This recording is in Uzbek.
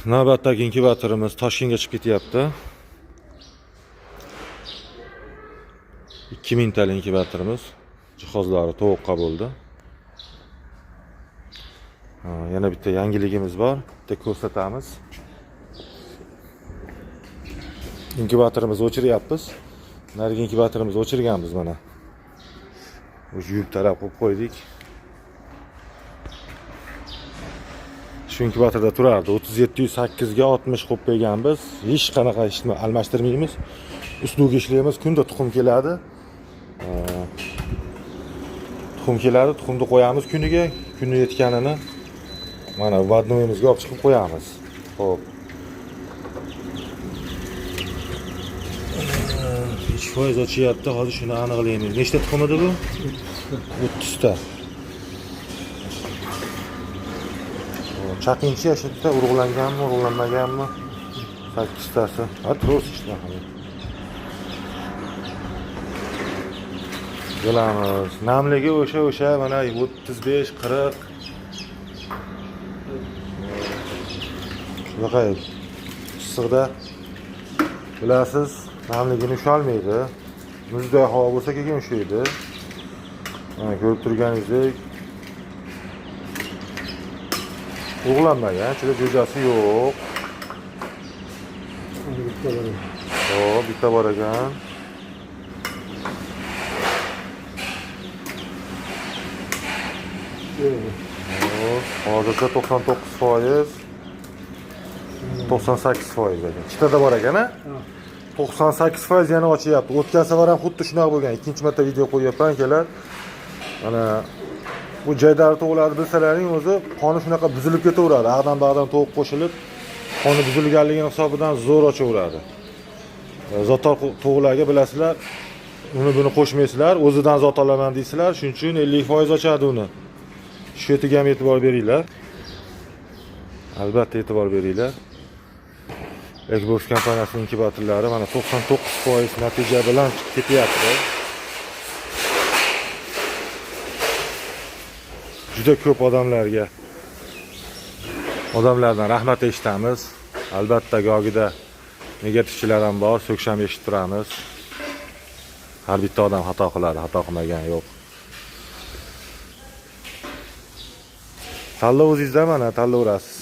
Navbatdagi inkubatorimiz Toshkentga chiqib ketyapti. 2000 talik inkubatorimiz jihozlari tovuqqa bo'ldi. Yana bitta yangiligimiz bor, bitta ko'rsatamiz. Inkubatorimizni o'chiryapmiz. Narigi inkubatorimizni o'chirganmiz mana. O'sha yuvib tarab qo'yib qo'ydik. Shu inkubatorda turardi. 37.8 ga 60 qo'yib qo'yganmiz. Hech qanaqa ishni almashtirmaymiz. Usluga ishlaymiz. Kunda tuxum keladi. Tuxum keladi, tuxumni qo'yamiz kuniga, kuni yetganini mana vadnoyimizga olib chiqib qo'yamiz. Xo'p. Nechi foiz ochyapti, hozir shuni aniqlaymiz. Nechta tuxum edi bu? 30 ta. Chaqinchi shu yerda urug'langanmi, urug'lanmaganmi? 8 tasi. Ha, to'g'risi shunaqa. Bilamiz. Namligi o'sha mana 35, 40. Shunaqa issiqda bilasiz, namligini usholmaydi. Muzday havo bo'lsa keyin ushlaydi. Mana ko'rib turganingizdek urug'lanmagan, ichida jo'jasi yo'q. Xo'p, bitta bor ekan. Xo'p, hozircha 99%, 98% ekan. Chitada bor ekan, a? 98% yana ochyapti. O'tgan safar ham xuddi shunaqa bo'lgan. Ikkinchi marta video qo'yyapman akalar. Mana bu jaydari tovuqlarni bilsalaring o'zi qoni shunaqa buzilib ketaveradi. Ag'dan-bag'dan tovuq qo'shilib, qoni buzilganligini hisobidan zo'r ochaveradi. Zotor tovuqlarga bilasizlar, uni buni qo'shmaysizlar, o'zidan zot olaman deysizlar, shuning uchun 50% ochadi uni. Shu yerga ham e'tibor beringlar. Albatta e'tibor beringlar. Egbox kompaniyasining inkubatorlari mana 99% natija bilan chiqib ketyapti. Juda ko'p odamlardan rahmat eshitamiz. Albatta gogida negativchilar ham bor, so'kish ham eshitib turamiz. Har bitta odam xato qiladi, xato qilmagan yo'q. Tanlov o'zingizda mana tanlayverasiz.